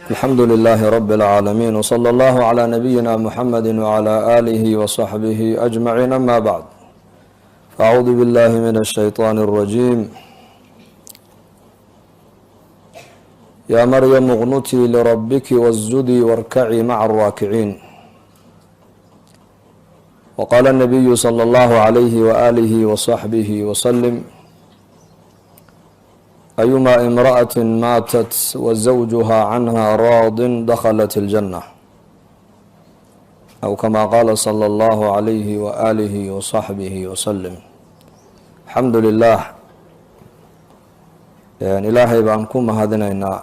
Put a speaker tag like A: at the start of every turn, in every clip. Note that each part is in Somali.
A: Alxamdu lilaahi rabi اlcaalamiin wslى allahu clى nabiyina muxamedi wclى aalihi wasaxbihi ajmaciin, ama bacd, faacuudu billahi min ashayطaan اlrajiim. Yaa Maryamu qnutii lirabiki wasjudii warkacii maca alraakiciin. Waqaala nabiyu sala allahu calayhi waaalihi wasaxbihi wasalim: ayumaa imra'ati maatat wazawjuha canha raadin dakhalat iljanna, aw kama qaala sala allahu calayhi waaalihi wasaxbihi wasalim. Alxamdu lilah, Ilaahay baan ku mahadinaynaa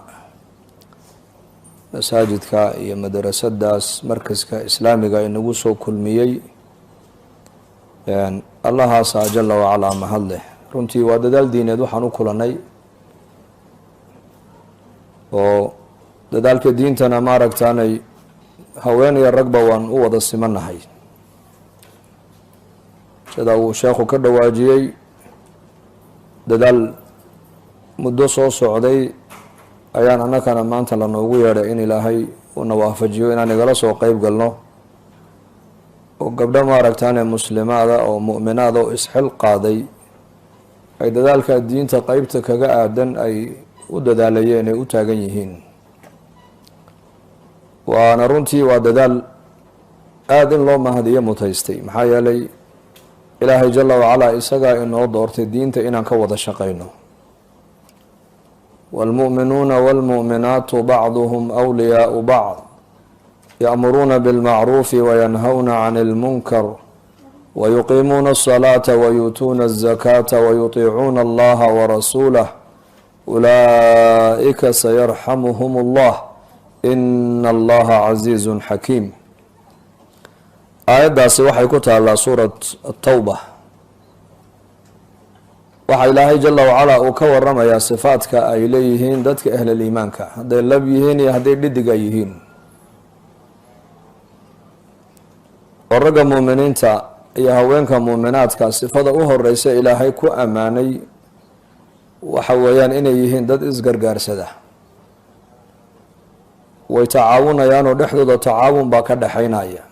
A: masaajidka iyo madrasadaas markaska islaamiga inagu soo kulmiyey. Allahaasaa jala wacalaa mahad leh. Runtii waa dadaal diineed waxaan u kulanay, oo dadaalka diintana maaragtaanay haween iyo ragba waan u wada simanahay, sida uu sheekhu ka dhawaajiyey. Dadaal muddo soo socday ayaan annakana maanta lanoogu yeedhay in Ilaahay uuna waafajiyo inaan igala soo qeyb galno, oo gabdho maaragtaane muslimaada oo mu'minaada oo isxil qaaday ay dadaalka diinta qeybta kaga aadan ay u dadaalayeen, ay u taagan yihiin. Waana runtii waa dadaal aada in loo mahadiyo mutaystay, maxaa yeelay Ilaahay jala wacalaa isagaa inoo doortay diinta inaan ka wada shaqayno. Wاlmu'minuuna wاlmu'minaatu bacduhum wliyaau bacd, ya'muruuna bilmacruufi wayanhawna can اlmunkar wayuqiimuuna الصalaata wayuutuuna الzakaata wayutiicuuna allaha warasuulah, ulaa'ika sayarxamuhum اllah, ina allaha casiizun xakiim. Aayaddaasi waxay ku taallaa suurat Atawba. Waxaa Ilaahay jala wacalaa uu ka waramayaa sifaadka ay leeyihiin dadka ahlal iimaanka, hadday lab yihiin iyo hadday dhidig ay yihiin, oo ragga muuminiinta iyo haweenka muuminaadka sifada u horeysa Ilaahay ku ammaanay waxa weeyaan inay yihiin dad isgargaarsada. Way tacaawunayaanoo dhexdooda tacaawun baa ka dhexaynaya,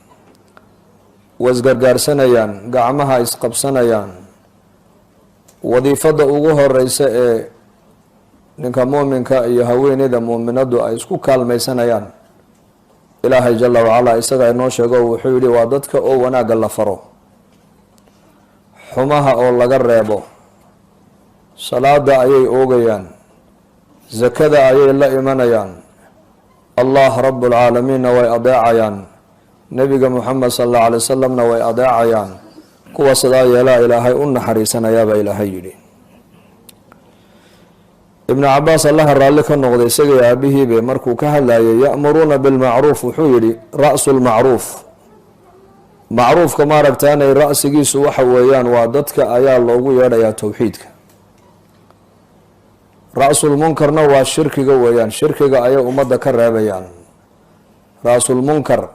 A: way isgargaarsanayaan, gacmaha isqabsanayaan. Wadiifada ugu horeysa ee ninka muuminka iyo haweeneyda muuminadu ay isku kaalmaysanayaan, Ilaahay jala wacalaa isaga inoo sheego. Wuxuu yihi: waa dadka oo wanaagga la faro, xumaha oo laga reebo, salaada ayay oogayaan, zakada ayay la imanayaan, Allah rabbulcaalamiinna way adeecayaan, Nebiga Muxamed sala allahu alay wasalamna way adeecayaan. Kuwa sidaa yeelaa Ilaahay u naxariisanayaabaa Ilaahay yidhi. Ibnu Cabaas, Allaha raalli ka noqday isagay aabihiibe, markuu ka hadlayay ya'muruuna bilmacruuf, wuxuu yidhi: ra'su lmacruuf, macruufka maaragtaanay ra'sigiisu waxa weeyaan waa dadka ayaa loogu yeedhayaa towxiidka. Ra'sulmunkarna waa shirkiga weeyaan, shirkiga ayay ummadda ka reebayaan. Ra'sulmunkar,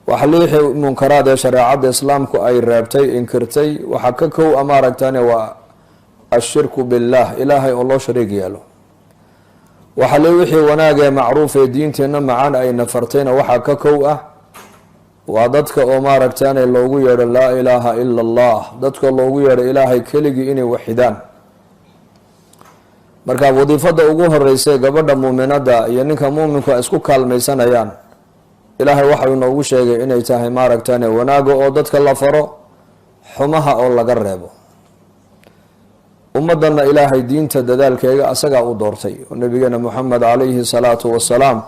A: waxliixii munkaraad ee shareecadda Islaamku ay reebtay, inkirtay, waxaa ka kow a maaragtaane waa ashirku billaah, Ilaahay oo loo shariig yeelo. Waxali wixii wanaagee macruuf ee diinteenna macaan ay nafartayna waxaa ka kow ah waa dadka oo maaragtaane loogu yeedho laa ilaaha ila Allah, dadka loogu yeedho Ilaahay keligii inay waxidaan. Marka wadiifada ugu horeysa gabadha muuminada iyo ninka muuminku ay isku kaalmaysanayaan, Ilaahay waxau inoogu sheegay inay tahay maaragtaane wanaaga oo dadka la faro, xumaha oo laga reebo. Ummaddanna Ilaahay diinta dadaalkeega asagaa u doortay, oo nabigeena Moxamed calayhi salaatu wasalaam,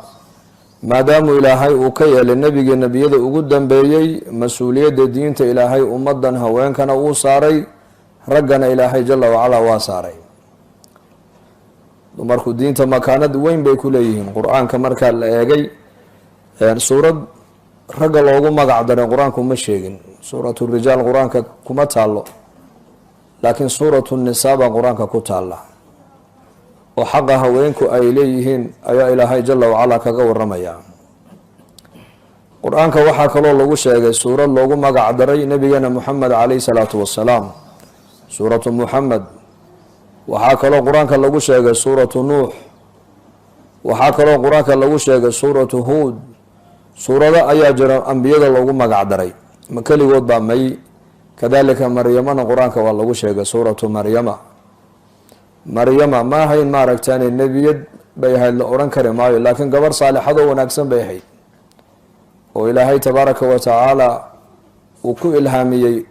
A: maadaamuu Ilaahay uu ka yeelay nebigii nebiyada ugu dambeeyey, mas-uuliyadda diinta Ilaahay ummaddan haweenkana wuu saaray, raggana Ilaahay jala wacalaa waa saaray. Dumarku diinta makaanad weyn bay ku leeyihiin. Qur-aanka markaa la eegay, suurad ragga loogu magac daray qur-aanku ma sheegin. Suuratu rijaal qur-aanka kuma taalo, laakiin suuratu nisaa baa qur-aanka ku taalla, oo xaqa haweenku ay leeyihiin ayaa Ilaahay jala wacalaa kaga waramaya. Qur-aanka waxaa kaloo lagu sheegay suurad loogu magac daray nabigeena Moxamed calayhi salaatu wasalaam, suuratu Muxamed. Waxaa kaloo qur-aanka lagu sheegay suuratu Nuux. Waxaa kaloo Qur-aanka lagu sheegay Suuratu Huud. Suurado ayaa jira ambiyada loogu magac daray. Ma keligood baa? May. Kadalika Maryamana Qur-aanka waa lagu sheegay, Suuratu Maryama. Maryama ma ahayn, maaragtaane, nebiyad bay ahayd la odhan kari maayo, laakiin gabar saalixadoo wanaagsan bay ahayd oo Ilaahay tabaaraka wa tacaala uu ku ilhaamiyey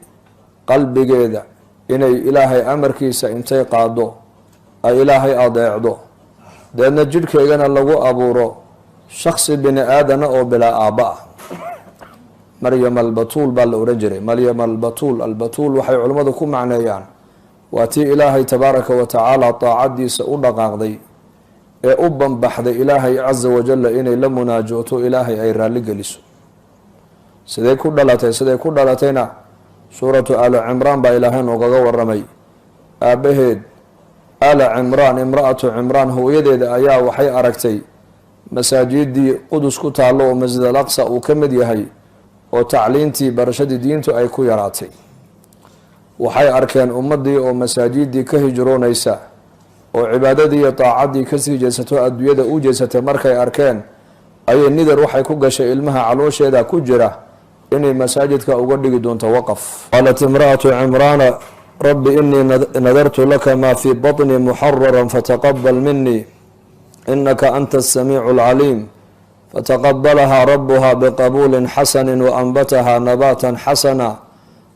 A: qalbigeeda inay Ilaahay amarkiisa intay qaado ay Ilaahay adeecdo, deedna jidhkeygana lagu abuuro shaksi bini aadana oo bilaa aabba ah. Maryam Albatuul baa la odhan jiray. Maryam Albatuul, Albatuul waxay culimmadu ku macneeyaan waa tii Ilaahay tabaaraka wa tacaala daacadiisa u dhaqaaqday ee u banbaxday Ilaahay casa wajalla inay la munaajooto, Ilaahay ay raalli geliso. Siday ku dhalatay? Siday ku dhalatayna Suuratu Aali Cimraan baa Ilaahay noogaga waramay. Aabaheed Aala Cimraan, imra-atu Cimraan, hooyadeeda ayaa waxay aragtay masaajidii Qudus ku taallo oo Masjid al Aqsa uu ka mid yahay oo tacliintii, barashadii diintu ay ku yaraatay. Waxay arkeen ummaddii oo masaajidii ka hijroonaysa oo cibaadadii iyo daacaddii kasii jeesato, adduunyada u jeesatay. Markay arkeen ayay nidar waxay ku gashay ilmaha caloosheeda ku jira inay masaajidka uga dhigi doonto waqaf. Qaalat imra'atu Cimraana rabbi inii nadartu laka maa fii baطnii muxararan fataqabal minii inaka anta asamiicu alcaliim. Fataqabalahaa rabuha biqabuulin xasani waanbataha nabaatan xasana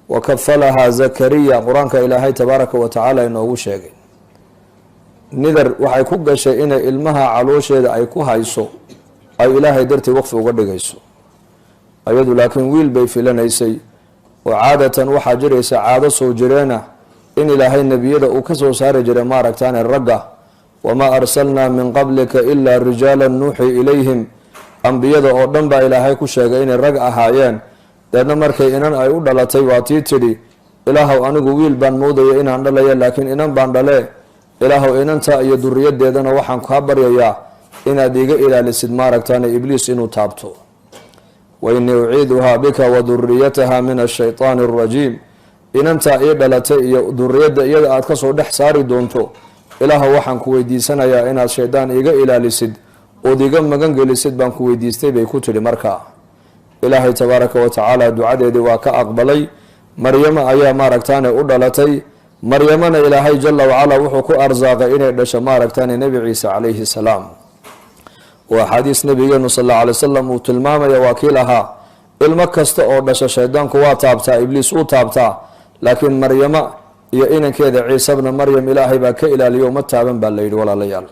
A: wakafalahaa Zakariya. Qur-aanka Ilaahay tabaaraka wa tacaala inoogu sheegay nidar waxay ku gashay inay ilmaha caloosheeda ay ku hayso ay Ilaahay dartii waqfi uga dhigayso ayadu, laakiin wiil bay filanaysay. Oo caadatan waxaa jiraysa caado soo jireena in Ilaahay nebiyada uu ka soo saari jiray, maaragtaane, ragga. Wamaa arsalnaa min qablika ilaa rijaalan nuuxii ilayhim. Ambiyada oo dhan baa Ilaahay ku sheegay inay rag ahaayeen. Deedna markay inan ay u dhalatay, waa tii tidhi: "Ilaahow, anigu wiil baan moodaya inaan dhalaya, laakiin inan baan dhalee. Ilaahow, inanta iyo duriyadeedana waxaan kaa baryayaa inaad iga ilaalisid, maaragtaane, Ibliis inuu taabto. Wa inii uciiduhaa bika wa duriyataha min ashaytaani alrajiim." Inantaa ii dhalatay iyo duriyadda iyada aad kasoo dhex saari doonto, Ilaahow, waxaan ku weydiisanayaa inaad shaydaan iga ilaalisid ood iga magan gelisid baan ku weydiistay, bay ku tidhi. Markaa Ilaahay tabaaraka wa tacaala ducadeedii waa ka aqbalay. Maryamo ayaa, maaragtaane, u dhalatay. Maryamana Ilaahay jala wacala wuxuu ku arsaaqay inay dhasho, maaragtaane, Nebi Ciise calayhi salaam. Oo axaadiis nabigeenu sal alla alay wasalam uu tilmaamaya waa kii lahaa: ilmo kasta oo dhasha shaydaanku waa taabtaa, Ibliis uu taabtaa, laakiin Maryamo iyo inankeeda Ciise bna Maryam Ilaahay baa ka ilaaliyo, uma taaban, baa la yidhi, walaalayaal.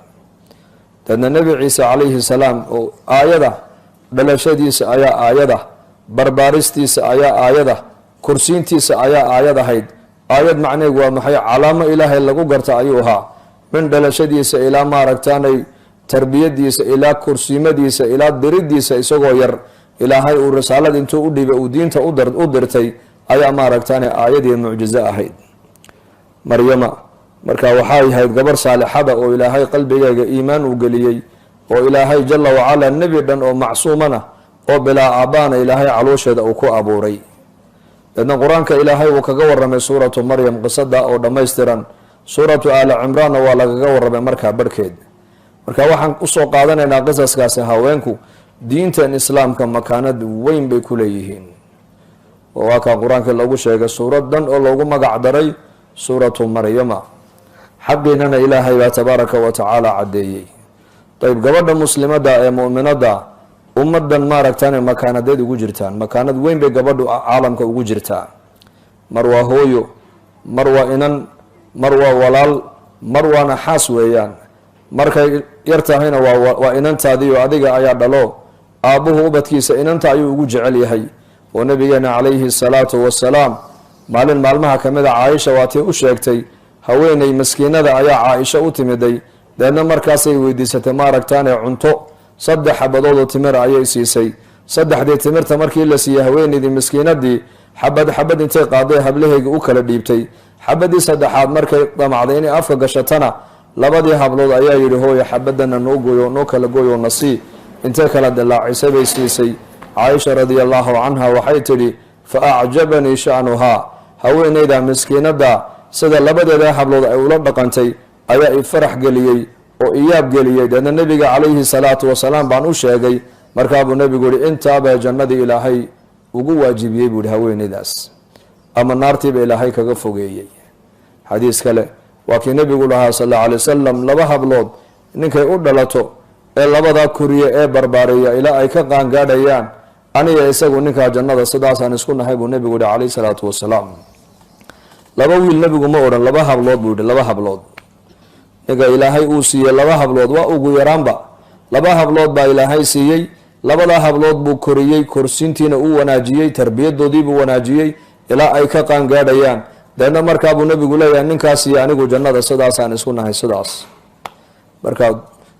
A: Deedna Nebi Ciise calayhi salaam oo aayada, dhalashadiisa ayaa aayada, barbaaristiisa ayaa aayada, kursiintiisa ayaa aayad ahayd. Aayad macneegu waa maxay? Calaamo Ilaahay lagu garta ayuu ahaa. Min dhalashadiisa ilaa, maaragtaanay, tarbiyadiisa, ilaa kursiimadiisa, ilaa diridiisa isagoo yar Ilaahay uu risaalad intuu u dhiibay uu diinta u dirtay ayaa, maaragtaanay, aayadii mucjizo ahayd. Maryama marka waxay ahayd gabar saalixada oo Ilaahay qalbigeega iimaan uu geliyey, oo Ilaahay jala wacala nebi dhan oo macsuumana oo bilaa aabbaana Ilaahay caloosheeda uu ku abuuray. Deedna Qur-aanka Ilaahay uu kaga waramay Suuratu Maryam qisada oo dhammaystiran. Suuratu Aali Cimraanna waa lagaga warramay markaa barhkeed. Marka waxaan usoo qaadanaynaa qisaskaasi, haweenku diintan Islaamka makaanad weyn bay ku leeyihiin. Waa kaa Qur-aankii lagu sheegay suurad dhan oo loogu magac daray Suuratu Maryama. Xaqiinana Ilaahay baa tabaaraka wa tacaala caddeeyey. Ayb, gabadha muslimadda ee mu'minadda ummadan, maaragtane, makaanadeed ugu jirtaan? Makaanad weyn bay gabadhu caalamka ugu jirtaa. Mar waa hooyo, mar waa inan, mar waa walaal, mar waana xaas weeyaan. Markay yar tahayna waa inantaadiio adiga ayaa dhalo. Aabbuhu ubadkiisa inanta ayuu ugu jecel yahay. Oo nabigeena calayhi salaatu wasalaam maalin maalmaha kamid a Caaisha waa tii u sheegtay. Haweeney maskiinada ayaa Caaisha u timiday. Deedna markaasay weydiisatay, maaragtaane, cunto. Saddex xabadood oo timir ayay siisay. Saddexdii timirta markii la siiyey, haweeneydii maskiinadii xabad xabad intay qaaday hablahayga u kala dhiibtay. Xabadii saddexaad markay damacday inay afka gashatana, labadii hablood ayaa yidhi: "Hooyo, xabadana noo gooyo, noo kala gooyo, nasii." Intay kala dilaacisay bay siisay. Caaisha radia allahu canha waxay tidhi: "Fa acjabanii sha'nuhaa." Haweeneyda miskiinada sida labadeeda hablood ay ula dhaqantay ayaa i farax geliyey. oo iyaab geliyey. Deedna nebiga calayhi salaatu wasalaam baan u sheegay. Markaabuu nebigu yihi intaabaa jannadii Ilaahay ugu waajibiyey, buu yihi, haweeneydaas, ama naartiiba Ilaahay kaga fogeeyey. Xadiis kale waa kii nebigu lahaa sal allahu alay wasalam: laba hablood ninkay u dhalato ee labadaa koriye ee barbaariya ilaa ay ka qaangaadhayaan, aniga isagu ninkaa jannada sidaasaan isku nahay, buu nebigu yihi calayhi salaatu wasalaam. Laba wiil nebigu ma odhan, laba hablood buu yihi. Laba hablood ninka Ilaahay uu siiyey, laba hablood waa ugu yaraanba, laba hablood baa Ilaahay siiyey. Labadaa hablood buu koriyey, korsiintiina uu wanaajiyey, tarbiyadoodiibuu wanaajiyey ilaa ay ka qaangaadhayaan. Deedna markaabuu nebigu leeyahay: ninkaas iyo anigu jannada sidaasaan isku nahay. Sidaas marka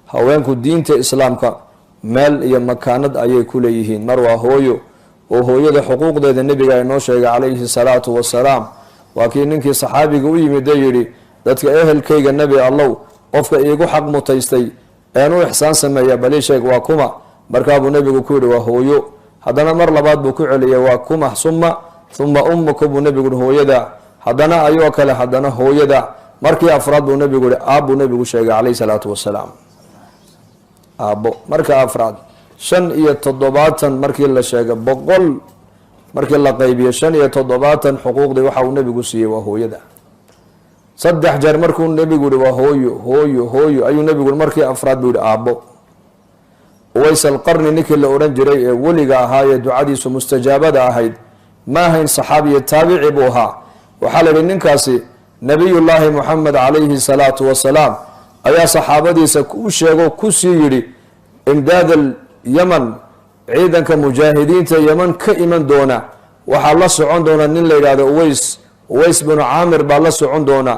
A: haweenku diinta Islaamka meel iyo makaanad ayay ku leeyihiin. Mar waa hooyo, oo hooyada xuquuqdeeda nebiga inoo sheegay calayhi salaatu wasalaam. Waa kii ninkii saxaabiga u yimid ee yidhi: dadka ehelkayga, Nebi Allow, qofka iigu xaq mutaystay een u ixsaan sameeya balii sheeg, waa kuma? Markaabuu nebigu ku yidhi: waa hooyo. Haddana mar labaad buu ku celiyay: waa kuma? Suma ummuka, buu nebigu yihi, hooyada. Haddana ayoo kale, haddana hooyada. Markii afraad buu nebigu yihi aab, buu nebigu sheegay calayhi salaatu wasalaam, aabbo. Marka afraad, 75 markii la sheegay, 100 markii la qaybiyo 75 xuquuqdii waxa uu nebigu siiyey waa hooyada. Saddex jeer markuu nebigu yihi waa hooyo, hooyo, hooyo ayuu nebigu markii afraad buu yihi aabbo. Uways Alqarni ninkii la odhan jiray ee weliga ahaa ee ducadiisu mustajaabada ahayd, ma ahayn saxaabiyo, taabici buu ahaa. Waxaa la yihi ninkaasi Nabiyullaahi Moxamed calayhi salaatu wasalaam ayaa saxaabadiisa u sheego kusii yidhi: imdaad al Yaman, ciidanka mujaahidiinta Yeman ka iman doona, waxaa la socon doona nin la yidhahdo Uways, Uways binu Caamir baa la socon doona,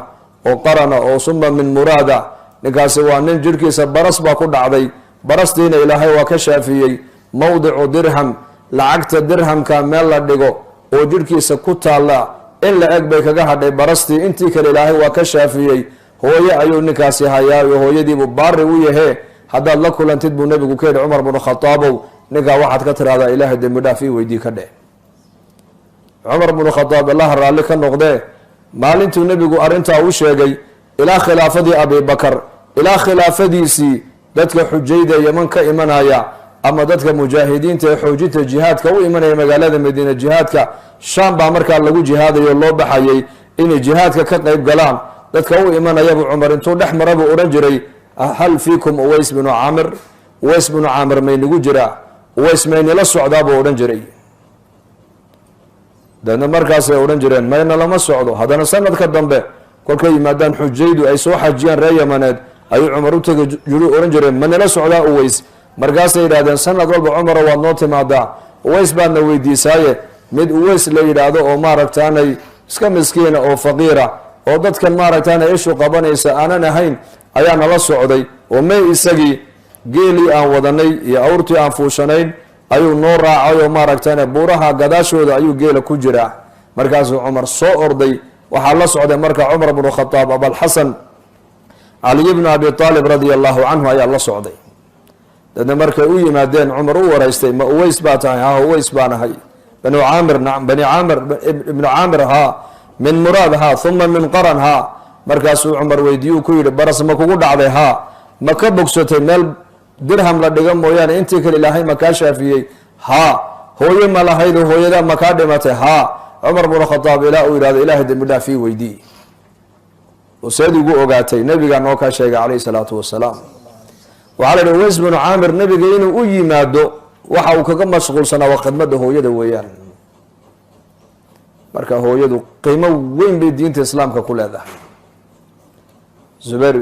A: oo qarana oo suma min muraada. Ninkaasi waa nin jirhkiisa baras baa ku dhacday, barastiina Ilaahay waa ka shaafiyey. Mowdicu dirham, lacagta dirhamka meel la dhigo oo jirhkiisa ku taalla in la eg bay kaga hadhay barastii, intii kale Ilaahay waa ka shaafiyey. Hooye ayuu ninkaasi hayaa oo hooyadiibuu baari u yahee. Haddaad la kulantid, buu nebigu ka yidhi Cumar bnu Khataabow, ninkaa waxaad ka tiraahdaa Ilaahay dembi dhaaf ii weydii ka dheh. Cumar bnu Khataab, Allaha raalli ka noqdee, maalintuu nebigu arrintaa u sheegay, ilaa khilaafadii Abibakar, ilaa khilaafadiisii, dadka xujayda Yeman ka imanaya ama dadka mujaahidiinta ee xoojinta jihaadka u imanaya magaalada Madiina, jihaadka Shaam baa markaa lagu jihaadayo loo baxayay, inay jihaadka ka qeyb galaan dadka u imanayabuu Cumar intuu dhex marabuu odhan jiray: hal fiikum Uways binu Caamir? Uways binu Caamir maynagu jiraa? Uways maynila socdaa? buu odhan jiray. Deedna markaasay odhan jireen: mayna lama socdo. Haddana sanadka dambe kolkay yimaadaan xujaydu ay soo xajiyaan reer Yamaneed, ayuu Cumar u tegi jiru odhan jireen: ma nala socdaa Uways? Markaasay yidhahdeen: sanad walba, Cumaro, waad noo timaadaa, Uways baadna weydiisaaye, mid Uways la yidhaahdo oo maaragtaanay iska miskiina oo faqiira oo dadkan maaragtaanay ishu qabanaysa aanan ahayn ayaa nala socday, oo may isagii geelii aan wadanay iyo awrtii aan fuushanayn ayuu noo raacay, oo maaragtaane buuraha gadaashooda ayuu geela ku jiraa. Markaasuu Cumar soo orday. Waxaa la socday marka Cumar bnu Khataab Abalxasan Caliy bnu Abi Aalib radia allahu canhu ayaa la socday. Dadna markay u yimaadeen, Cumar u waraystay: ma Uways baa tahay? Ha, Uways baan ahay. Banu Caamir? Nacam. Bani Caamir, ibnu Caamir? Haa. Min Muraad? Haa. Uma min Qaran? Haa. Markaasuu Cumar weydiiyuu ku yidhi: baras ma kugu dhacday? Haa. Ma ka bogsatay? Meel dirham la dhiga mooyaane intii kale Ilaahay ma kaa shaafiyey? Haa. Hooye ma lahaydo? Hooyadaa ma kaa dhimatay? Haa. Cumar bnu Khataab ilaa uu yidhahdo: Ilaahay dembi dhaaf ii weydii. Seed ugu ogaatay? Nebigaa noo kaa sheegay calayhi salaatu wasalaam. Waxaa la yihi Uways binu Caamir nebiga inuu u yimaado waxa uu kaga mashquulsanaa waa khidmadda hooyada weeyaan. Marka hooyadu qiimo weyn bay diinta Islaamka ku leedahay. Zubayr,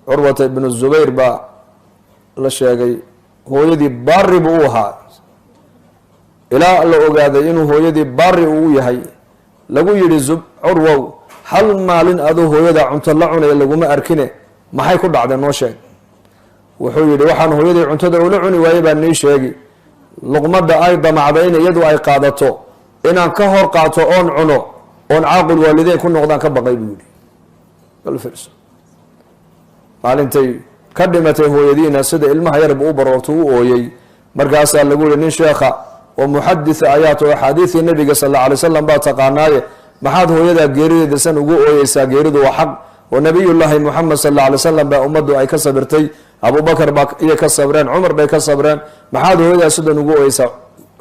A: Curwata ibnu Zubayr baa la sheegay hooyadii baari buu u ahaa, ilaa la ogaaday inuu hooyadii baari uu yahay. Lagu yidhi: Curwow, hal maalin aduu hooyada cunto la cunaya laguma arkine, maxay ku dhacday? Noo sheeg. Wuxuu yidhi: waxaan hooyadii cuntada ula cuni waayey baa nii sheegi. Luqmadda ay damacday in iyadu ay qaadato, inaan ka hor qaato oon cuno oon caaqul waalideyn ku noqdaan ka baqay, buu yidhi. Bal fiirso, maalintay ka dhimatay hooyadiina sida ilmaha yarba u baroorto u ooyey. Markaasaa lagu yihi: nin sheekha oo muxaditha ayaa to axaadiidii nabiga sal alla alay slam baa taqaanaaye, maxaad hooyadaa geerideeda san ugu ooyeysaa? Geeridu waa xaq, Oo nabiyullaahi Muxamed sal alla alay slam baa ummaddu ay ka sabirtay, Abubakar baa iyo ka sabreen, Cumar bay ka sabreen. Maxaad hooyadaa sidan ugu ooyeysaa,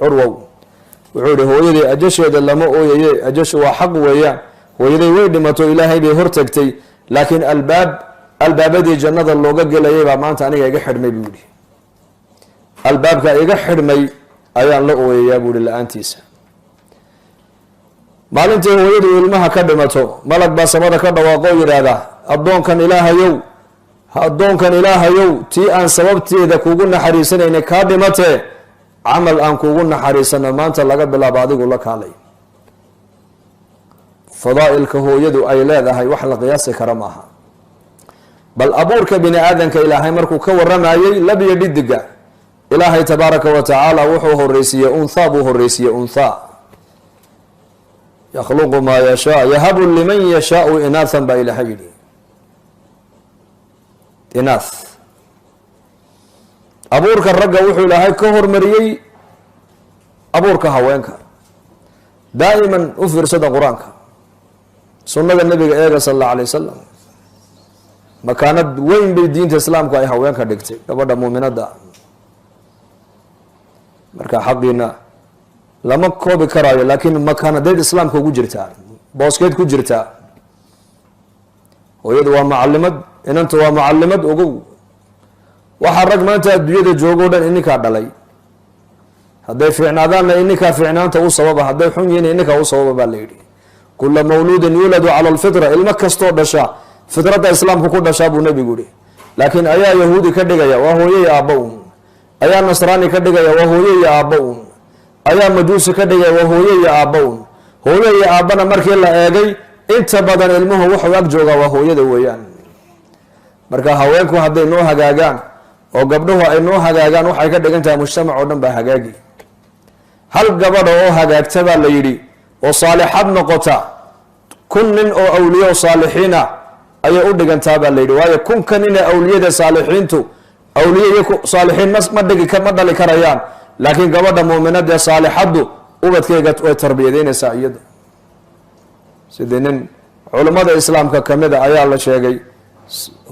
A: Curwow? Wuxuu yihi, hooyadii ajasheeda lama ooyaye, ajashu waa xaq weeyaan. Hooyaday way dhimato, Ilaahay bay hortagtay, laakiin albaab albaabadii jannada looga gelayay baa maanta aniga iga xidhmay, buu yihi. Albaabka iga xidhmay ayaan la ooyayaa, buu yihi, la-aantiisa. Maalintii hooyadu ilmaha ka dhimato, malag baa samada ka dhawaaqo oo yidhaahda, "Addoonkan Ilaahayow, addoonkan Ilaahayow, tii aan sababteeda kugu naxariisanaynay kaa dhimatee, camal aan kugu naxariisano maanta laga bilaabo adigu la kaalay." Fadaa'ilka hooyadu ay leedahay wax la qiyaasi kara maaha. Bal abuurka bini aadamka Ilaahay markuu ka waramayey labiyo dhidiga, Ilaahay tabaaraka wa tacaala wuxuu horeysiiyey unthaa buu horeysiiyey, unthaa. "Yakhluqu maa yashaa, yahabu liman yashaau inaathan," baa Ilaahay yidhi, inaath. Abuurka ragga wuxuu Ilaahay ka hormariyey abuurka haweenka. Daa'iman u fiirsada Qur-aanka, sunnada Nabiga eega sal allahu alay wasalam. Makaanad weyn bay diinta Islaamku ay haweenka dhigtay, gabadha muuminadda. Marka xaqiina lama koobi karaayo, laakiin makaanadeed Islaamka ugu jirtaa, booskeed ku jirtaa. Hooyadu waa macalimad, inanta waa macalimad. Ogow, waxaa rag maanta adduunyada joogo o dhan ininkaa dhalay. Hadday fiicnaadaanna ininkaa fiicnaanta u sababa, hadday xun yihiin ininkaa u sababa, baa la yidhi. "Kula mawluudin yuuladu cala alfitra," ilmo kastoo dhasha fitradda Islaamka ku dhashaa, buu Nebigu yihi. Laakiin ayaa Yahuudi ka dhigaya? Waa hooyo iyo aabba un. Ayaa Nasraani ka dhigaya? Waa hooyo iyo aabba un. Ayaa Majuusi ka dhigaya? Waa hooyo iyo aabba un. Hooyo iyo aabbana markii la eegay, inta badan ilmuhu wuxuu ag joogaa waa hooyada weeyaan. Marka haweenku hadday noo hagaagaan oo gabdhuhu ay noo hagaagaan, waxay ka dhigan tahay mujtamac oo dhan baa hagaagi. Hal gabadha oo hagaagta, baa la yidhi, oo saalixad noqota, 1000 nin oo awliye oo saalixiina ayay u dhigantaa, baa la yidhi. Waayo, 1000-ka nin ee awliyada saalixiintu awliye iyo saalixiin ma dhigi, ma dhali karayaan, laakiin gabadha muuminada ee saalixaddu ubadkeega way tarbiyadeynaysaa iyadu. Sidii nin culummada Islaamka kamida ayaa la sheegay,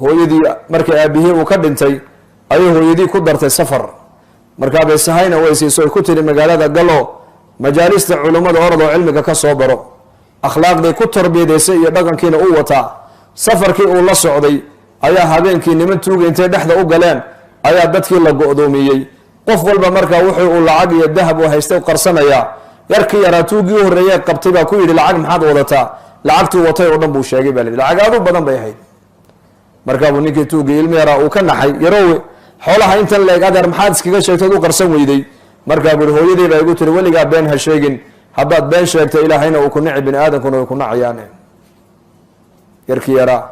A: hooyadii markii aabihii uu ka dhintay ayay hooyadii ku dartay safar. Markaabay sahayna way siiso, ay ku tiri, "Magaalada galo, majaalista culummada orod oo cilmiga ka soo baro." Akhlaaqdii ku tarbiyadaysay iyo dhaqankiina u wataa. Safarkii uu la socday ayaa habeenkii niman tuuga intay dhexda u galeen ayaa dadkii la go-doomiyey. Qof walba markaa wuxuu uu lacag iyo dahab uu haystay qarsanayaa. Yarkii yaraa tuugii u horreeyee qabtay baa ku yidhi, "Lacag maxaad wadataa?" Lacagtuu watay oo dhan buu sheegay, baa la yidhi. Lacag aad u badan bay ahayd. Markaabuu ninkii tuugii ilmi yaraa uu ka naxay, "Yaroowe, xoolaha intan leeg, adeer, maxaad iskaga sheegtood u qarsan weyday?" Markaa buu yihi, "Hooyadii baa igu tiri, weligaa been ha sheegin, haddaad been sheegta Ilaahayna uu ku nici, bini aadamkuna way ku nacayaan." Yarkii yaraa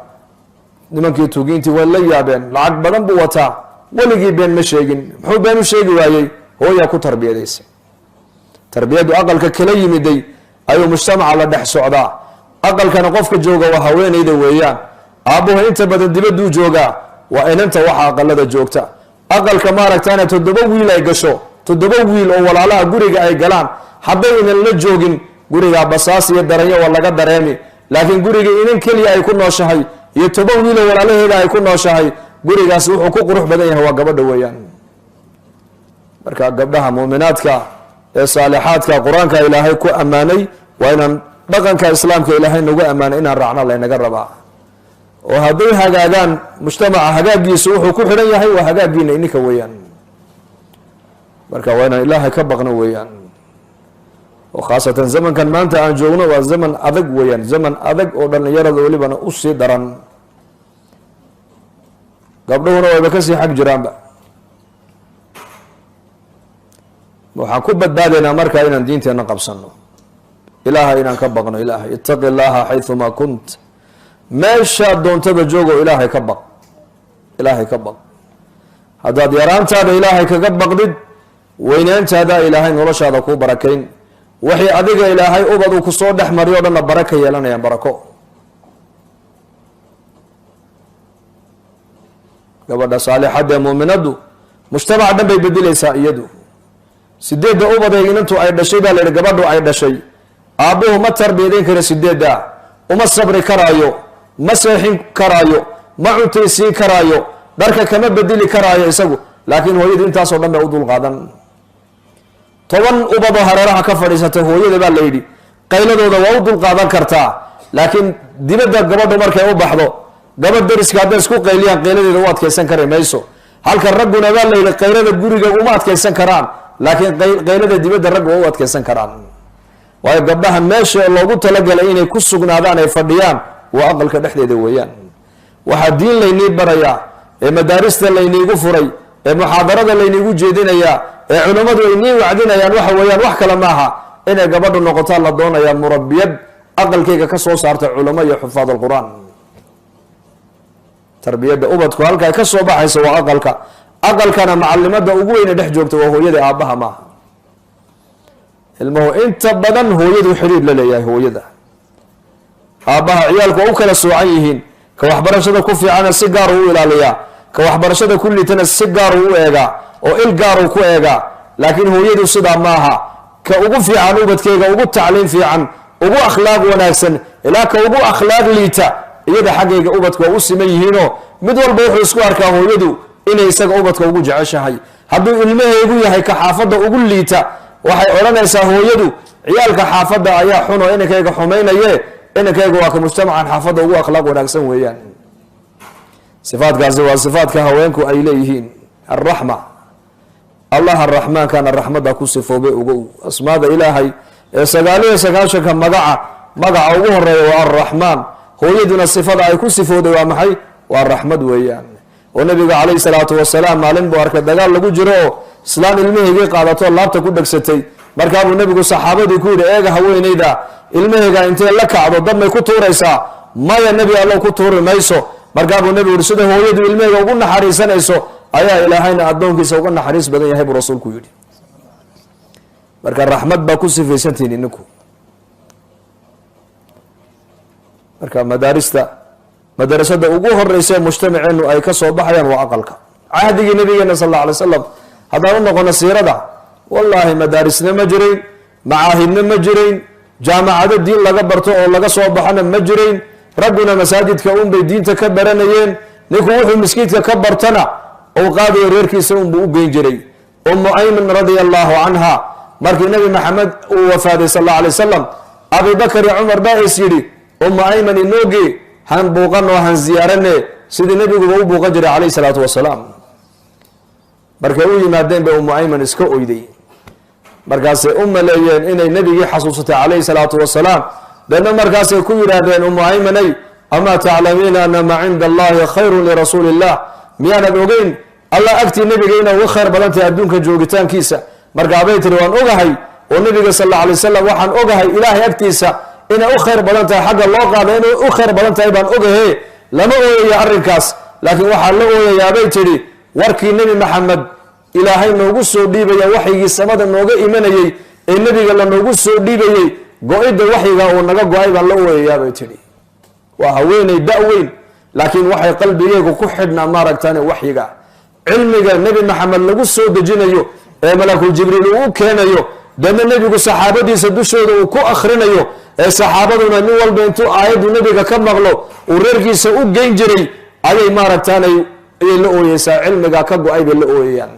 A: nimankii tuugiintii way la yaabeen. Lacag badan buu wataa, weligii been ma sheegin, muxuu been u sheegi waayey? Hooyaa ku tarbiyadaysay. Tarbiyaddu aqalka kala yimiday ayuu mujtamaca la dhex socdaa. Aqalkana qofka jooga waa haweeneyda weeyaan. Aabbuhu inta badan dibadduu joogaa. Waa inanta waxa aqalada joogta. Aqalka maaragtaana toddoba wiil ay gasho, toddoba wiil oo walaalaha guriga ay galaan, hadday inan la joogin, gurigaa basaas iyo daranyo waa laga dareemi. Laakiin guriga inan keliya ay ku nooshahay iyo 10 wiil oo walaalaheeda ay ku nooshahay, gurigaas wuxuu ku qurux badan yahay waa gabadha weeyaan. Marka gabdhaha muuminaadka ee saalixaadka Qur-aanka Ilaahay ku ammaanay, waa inaan dhaqanka Islaamka Ilaahay nagu ammaanay inaan raacno laynaga rabaa. Oo hadday hagaagaan, mujtamaca hagaagiisu wuxuu ku xidhan yahay waa hagaagiina ininka weeyaan. Marka waa inaan Ilaahay ka baqno weeyaan, oo khaasatan zamankan maanta aan joogno waa zaman adag weeyaan, zaman adag oo dhalinyarada welibana usii daran, gabdhuhuna wayba kasii xag jiraanba. Waxaan ku badbaadaynaa markaa inaan diinteena qabsano, Ilaahay inaan ka baqno. Ilaahay, "Ittaqi Illaaha xayثumaa kunt," meeshaad doontaba joogo, Ilaahay ka baq, Ilaahay ka baq. Haddaad yaraantaada Ilaahay kaga baqdid, weynaantaada Ilaahay noloshaada kuu barakayn. Waxay adiga Ilaahay ubad uu kusoo dhex mariyo o dhanna baraka yeelanayaan, barako. Gabadha saalixadda ee muuminaddu mujtamaca dhan bay bedelaysaa iyadu. Sideedda ubaday inantu ay dhashay, baa la yihi, gabadhu ay dhashay, aabbuhu ma tarbiyadeyn karo sideedda, uma sabri karaayo. Ma seexin karaayo, ma cuntaysiin karaayo, dharka kama bedeli karaayo isagu, laakiin hooyadu intaasoo dhan bay u dulqaadan. 10 ubadoo hareeraha ka fadhiisata hooyada baa la yidhi qayladooda waa u dulqaadan kartaa, laakiin dibadda gabadhu markay u baxdo, gabadh dariska hadday isku qayliyaan, qayladeeda u adkaysan kari mayso. Halka ragguna baa la yidhi qaylada guriga uma adkaysan karaan, laakiin qaylada dibadda raggu waa u adkaysan karaan. Waayo gabdhaha meesha loogu talagalay inay ku sugnaadaan ay fadhiyaan waa aqalka dhexdeeda weeyaan. Waxaa diin laynii barayaa ee madaarista layniigu furay ee muxaadarada layniigu jeedinayaa ee culammadu ay nii wacdinayaan waxa weeyaan wax kale maaha, inay gabadhu noqotaan la doonayaa murabbiyad aqalkayga ka soo saarta culamo iyo xufaad alqur-aan. Tarbiyadda ubadku halka ay ka soo baxayso waa aqalka. Aqalkana macalimada ugu weyne dhex joogta waa hooyada, aabbaha maaha. Ilmuhu inta badan hooyadu xiriir la leeyahay. Hooyada aabbaha ciyaalku waa u kala soocan yihiin. Ka waxbarashada ku fiicana si gaar uu u ilaaliyaa, ka waxbarashada ku liitana si gaar uu u eegaa oo il gaar uu ku eegaa. Laakiin hooyadu sidaa maaha. Ka ugu fiican ubadkeyga, ugu tacliim fiican, ugu akhlaaq wanaagsan, ilaa ka ugu akhlaaq liita, iyada xaggayga ubadka waa u siman yihiinoo mid walba wuxuu isku arkaa hooyadu inay isaga ubadka ugu jeceshahay. Hadduu ilmahaygu yahay ka xaafadda ugu liita, waxay odhanaysaa hooyadu ciyaalka xaafadda ayaa xun oo inankayga xumaynaye, inankayga waa ka mujtamacan xaafadda ugu akhlaaq wanaagsan weeyaan. Sifaadkaasi waa sifaadka haweenku ay leeyihiin. Alraxma, allaha raxmaankana raxmadda ku sifoobay ugu asmaada ilaahay ee 99-ka magaca, magaca ugu horeeya waa arraxmaan. Hooyaduna sifada ay ku sifooday waa maxay? Waa raxmad weeyaan. Oo nabiga calayhi salaatu wasalaam maalin buu arkay dagaal lagu jiro oo islaan ilmahaygii qaadato laabta ku dhegsatay. Markaabuu nabigu saxaabadii ku yidhi, eega haweeneyda, ilmahayga intee la kacdo dab may ku tuuraysaa? Maya, nebi allow, ku tuuri mayso. Markaabuu nebigu yihi, sida hooyadu ilmahayga ugu naxariisanayso ayaa ilaahayna addoonkiisa uga naxariis badan yahay, buu rasuulku yidhi. Marka raxmad baa ku sifaysantihiin ininku. Marka madaarista, madarasada ugu horeysa ee mujtamaceenu ay ka soo baxayaan waa aqalka. Cahdigii nabigeena sal alla alay slam haddaan u noqono siirada, wallaahi madaarisna ma jirayn, macaahidna ma jirayn, jaamacado diin laga barto oo laga soo baxona ma jirayn. Ragguna masaajidka unbay diinta ka baranayeen. Ninku wuxuu miskiidka ka bartana uu qaadayo reerkiisa unbuu u geyn jiray. Umu Ayman radia allahu canha, markii Nabi Maxamed uu wafaaday sal alla alay wasalam, Abibakar iyo Cumar baa is yidhi, Umu Ayman inooge, han buuqan oo han ziyaarane, sidii nabiguba u buuqan jiray calayhi salaatu wasalaam. Markay u yimaadeen bay Umu Ayman iska oyday. Markaasay u maleeyeen inay nebigii xasuusatay calayhi salaatu wasalaam. Deedna markaasay ku yidhaahdeen, Umu Aymanay, amaa taclamiina ana maa cinda allahi khayrun lirasuuli illah? Miyaanad ogeyn Allah agtii nebiga inay uga khayr badan tahay adduunka joogitaankiisa? Markaabay tiri, waan ogahay, oo nebiga sal alla alay wasalam waxaan ogahay ilaahay agtiisa inay u khayr badan tahay, xagga loo qaada inay u khayr badan tahay baan ogahe. Lama ooyaya arrinkaas, laakiin waxaa la ooyayaabay tidhi warkii Nebi Maxamed ilaahay noogu soo dhiibaya, waxyigii samada nooga imanayey ee nebiga la noogu soo dhiibayey, go-idda waxyiga uu naga go-ay baan la ooyayaabay tidhi. Waa haweeney da-weyn, laakiin waxay qalbigeegu ku xidhnaa maaragtane waxyiga, cilmiga Nebi Maxamed lagu soo dejinayo ee malakul Jibriil uu u keenayo, deedna nebigu saxaabadiisa dushooda uu ku akhrinayo, ee saxaabaduna nin walba intuu aayaddu nebiga ka maqlo uu reerkiisa u geyn jiray, ayay maaragtaanay ayay la ooyeysaa. Cilmiga ka go-ay bay la ooyayaan.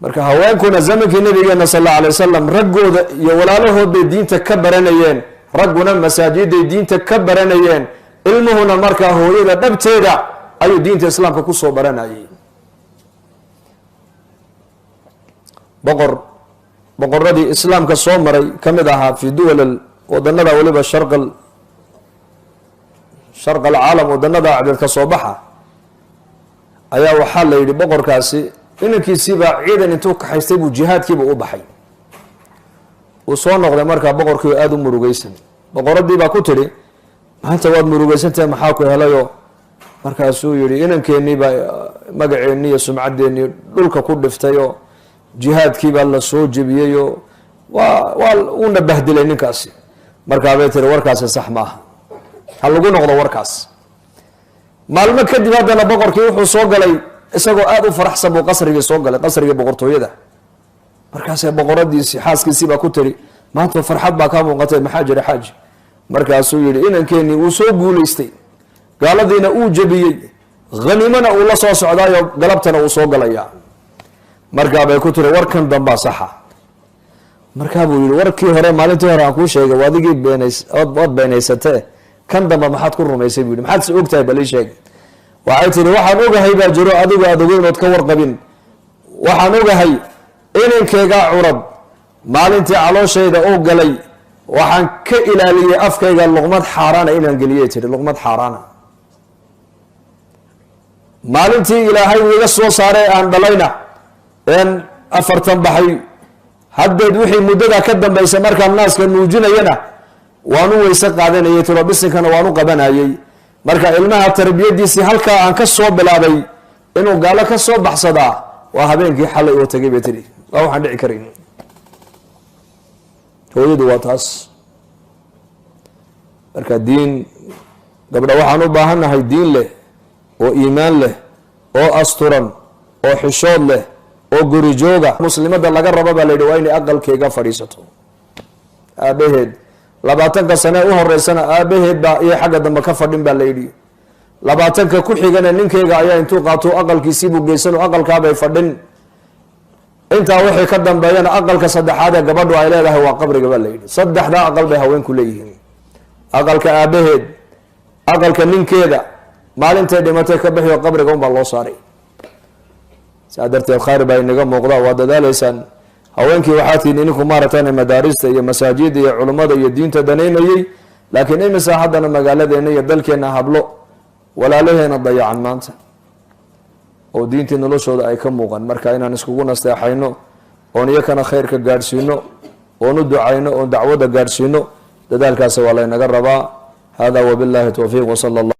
A: Marka haweenkuna zamankii nabigeena sal alla alay wasalam raggooda iyo walaalahood bay diinta ka baranayeen, ragguna masaajiday diinta ka baranayeen, ilmuhuna markaa hooyada dhabteeda ayuu diinta islaamka kusoo baranayay. Boqor boqoradii islaamka soo maray ka mid ahaa fi duwal wadanada, waliba sharq alcaalam, wadanada acdeed ka soo baxa, ayaa waxaa la yidhi boqorkaasi inankiisiibaa ciidan intuu kaxaystay buu jihaadkiiba u baxay. Uu soo noqday markaa boqorkii aada u murugeysan. Boqoradii baa ku tidhi, maanta waad murugeysantahay, maxaa ku helayoo? Markaasuu yihi, inankeenii baa magaceennii iyo sumcaddeenii dhulka ku dhiftay oo jihaadkiibaa la soo jebiyey oo waa uuna bahdilay ninkaasi. Markaabay tiri, warkaasi sax maaha, ha lagu noqdo warkaas. Maalmo kadib haddana boqorkii wuxuu soo galay isagoo aada u faraxsan buu qasrigii soo galay, qasrigii boqortooyada. Markaasee boqoradiisii xaaskiisii baa ku tiri, maanta farxad baa kaa muuqatay, maxaa jira xaaji? Markaasuu yidhi inankeenii wuu soo guulaystay, gaaladiina uu jebiyey, hanimana uu la soo socdaayo, galabtana uu soo galayaa. Markaa bay ku tiri, warkan dambaa saxa. Markaa buu yihi, warkii hore, maalintii hore aan kuu sheegay, waa adigii beenays, ood beenaysatee, kan dambe maxaad ku rumaysay? Buu yihi. Maxaad se ogtahay? Bal ii sheeg. Waxay tihi, waxaan ogahay baa jiro adigu aada ogeyn ood ka warqabin. Waxaan ogahay inankeygaa curad maalintii calooshayda uu galay, waxaan ka ilaaliyey afkayga luqmad xaaraana inaan geliyey, tihi, luqmad xaaraana. Maalintii Ilaahay uu iga soo saaray, aan dhalayna, een 40 baxay haddeed, wixii muddadaa ka dambaysa, markaan naaska nuujinayana waan u weyse qaadanayay, tiro, bisinkana waan u qabanayay. Marka ilmaha tarbiyadiisii halkaa aan ka soo bilaabay, inuu gaalo ka soo baxsadaa waa habeenkii xalay oo tegay, bay tihi. Waa waxaan dhici karayn. Hooyadu waa taas. Marka diin gabdha waxaan u baahannahay diin leh oo iimaan leh oo asturan oo xishood leh oo guri jooga. Muslimada laga raba, baa la yidhi, waa inay aqalkeega fadhiisato. Aabaheed 20-ka sane u horeysana aabaheed baa iyo xagga dambe ka fadhin, baa la yidhi. 20-ka ku xigana ninkeyga ayaa intuu qaato aqalkiisiibuu geysan oo aqalkaabay fadhin. Intaa wixii ka dambeeyana aqalka saddexaad ee gabadhu ay leedahay waa qabriga, baa la yidhi. Saddexdaa aqal bay haweenku leeyihiin: aqalka aabaheed, aqalka ninkeeda, maalintay dhimatay ka bixiyo qabriga unbaa loo saaray. Saa darteed khayr baa inaga muuqda, waa dadaaleysaan. Haweenkii waxaa tihiin idinku maaragtaan madaarista iyo masaajida iyo culummada iyo diinta danaynayey. Laakiin imisa haddana magaaladeena iyo dalkeena hablo walaalaheena dayacan maanta oo diintii noloshooda ay ka muuqan? Marka inaan iskugu nasteexayno oon iyakana khayrka gaadhsiino oon u ducayno oon dacwadda gaadhsiino, dadaalkaasi waa laynaga rabaa. Hada wabillahi towfiiq, wsala allah.